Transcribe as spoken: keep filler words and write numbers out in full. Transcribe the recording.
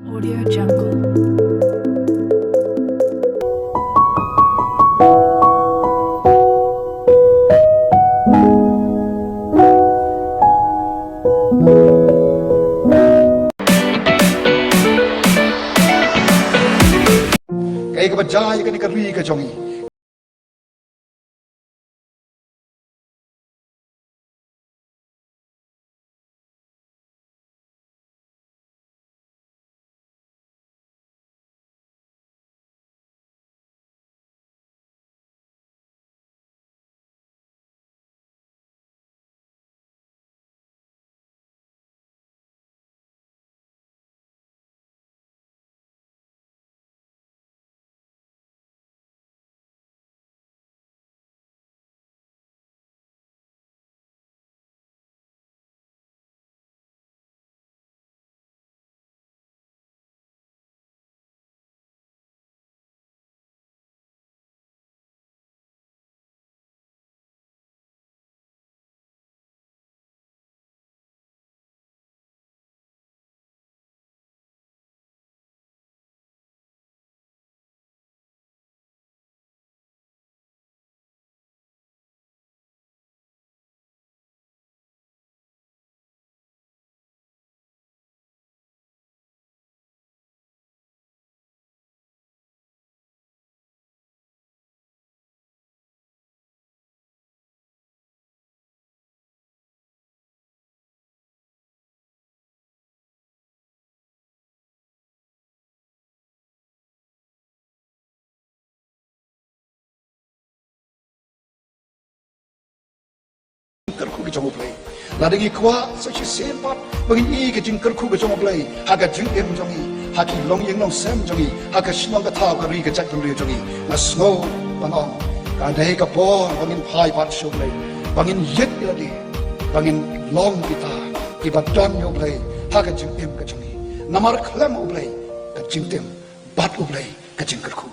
Audio Jungle. Kaei kaba jia ïa kane ka ri ka jong ngi? Kyrkhu ka jong U Blei. Lada ngi kwah sa shisien pat ba ngin ïohi ka jingkyrkhu ka jong U Blei ha ka jingim jong ngi, ha ki longïing longsem jong ngi, ha ka shnong ka thaw ka ri ka jaitbynriew jong ngi, nga sngew ban ong ka dei ka por ba ngin phai pat sha U Blei, ba ngin ïeit ïa lade, ba ngin long kita kiba don ïa U Blei ha ka jingim ka jong ngi. Namar khlem U Blei ka jingtim, bad U Blei ka jingkyrkhu.